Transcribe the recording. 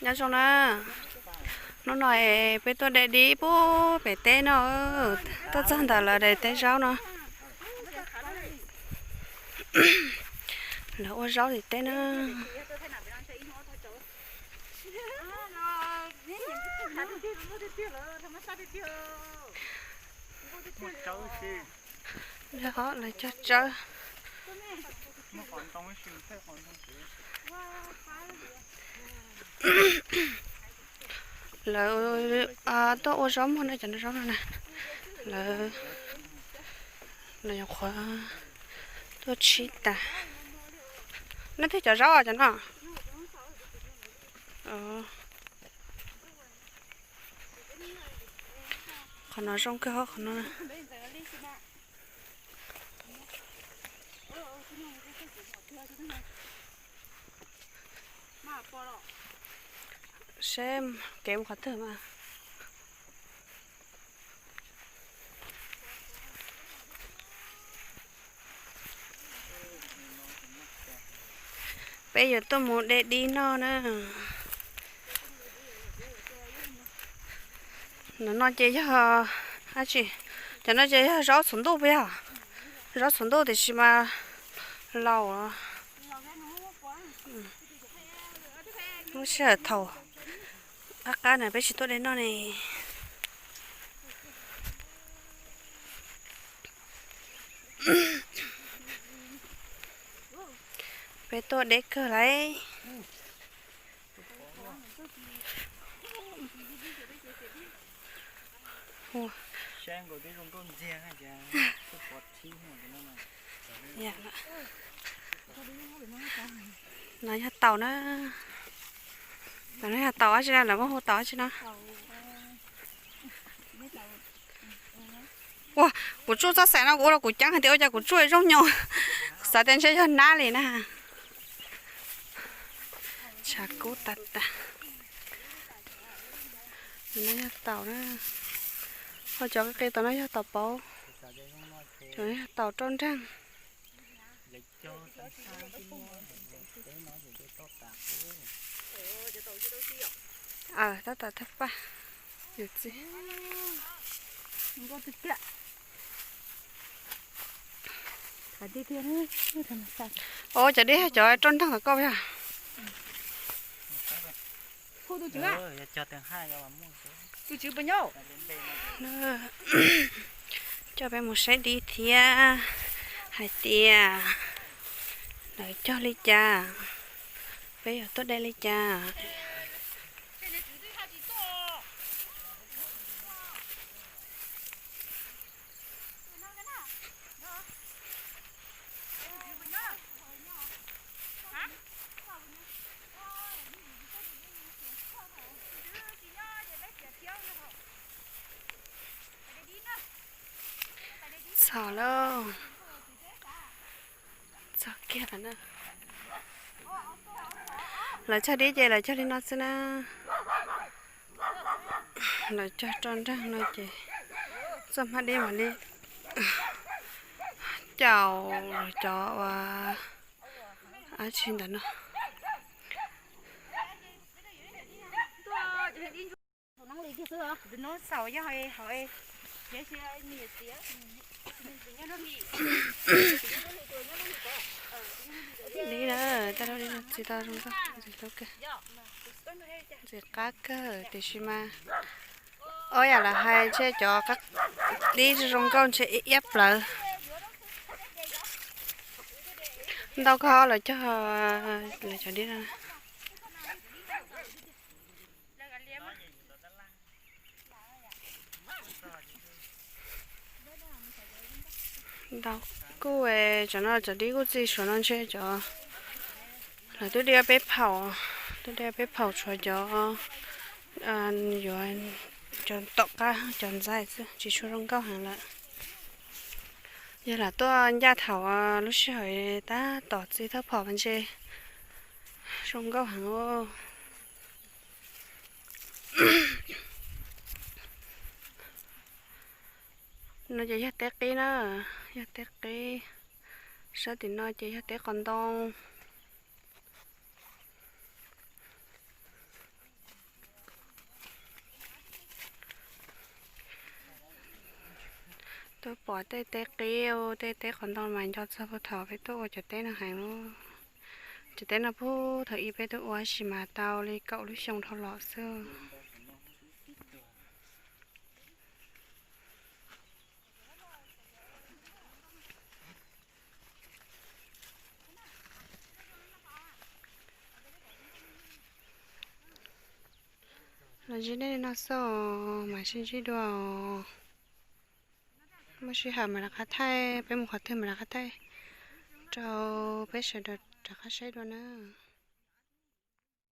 Nyob zoo na, hnub no peb tuaj de dib pub pem teb no, tuaj txog ntawm lawv daim teb zaub no. Lawv ua zaub tim teb na. Lawv cog tsawb. Lawv tuaj ua zaub muag na, cov no zaub no na. Lawv, lawv nyuam qhuav tuaj tshib tas. Nej twg cov zaub cov no? Qhov no zoo kawg qhov no. Seb kev mus qhov twg mas. Peb yuav tuaj mus de dib noj na. Ntawm no ces yog dab tsi? Cov no ces yog zaub txhuv ntuj puas yog? Zaub txhuv ntuj tiam sis mas laus. Lub sij hawm thaum qab qab na peb tsis tuaj de noj ne. Peb tuaj deb kawg lauj. No yog taum na. Taum no yog taum dab tsi na, lawv muab hu taum dab tsi no? Ua, kuv tsuj txoj xaim no kuv ua rau kuv ceeb hais tias ua cas kuv tsuj zoo nyoos. Xav tias ntshe yog nab li na. Tshav kub tas tas. No yog taum na. Ho cov qis qis tom no yog taum pauv. Cov no yog taum roj nreeg. Tab tom thaj paj. Yus txiv. Os, cov dib cov roj nreeg tom koj yog. Coj peb mus saib dib thiab hais tias lawv cog li cas, peb yuav tuaj de li cas. Txog lauj. Txog kiag lawm na. Lawv cog dib ces lawv cog li no xwb na. Lawv cog roj nreeg no ces txoj hmab dib mam li caum cov uas dab tsi ntawm no. Dib na, tsis tau zoo nkauj, ntxim hlub kawg. Ntxim qab kawg tiam sis mas, ua yam lawv hais ntshe cov dib zoo nkauj ntshe iab plawv. Ntau kawg lawv cog, lawv cov dib no. Ntau kuj, cov no cov dib kuj txi suav no ntshe cov, lawv twb de peb phaum, twb de peb phaum tshuav cov, yuav, cov tom qab cov ntxaij xwb tsis tshua zoo nkauj heev lawm. Yog lam tuaj ncaj thaum lub sij hawm tab tom txi thawj phaum mas ntshe zoo nkauj heev. No ces yog teb qib na, yog teb qib. Sab tim no ces yog teb qos ntoo. Pom tej teb qib, tej teb qhov ntoo mas nco txog puag thaum peb tuaj ua cov teb no heev li. Cov teb no puag thaum ub peb tuaj ua tab sis mas tau li kaum lub xyoo dhau los xwb. Los ntsib nej no xwb, mam sib ntsib dua. Muaj sij hawm mam rov qab thaij, peb mus qhov twg mam rov qab thaij rau peb sawv daws rov qab saib dua na.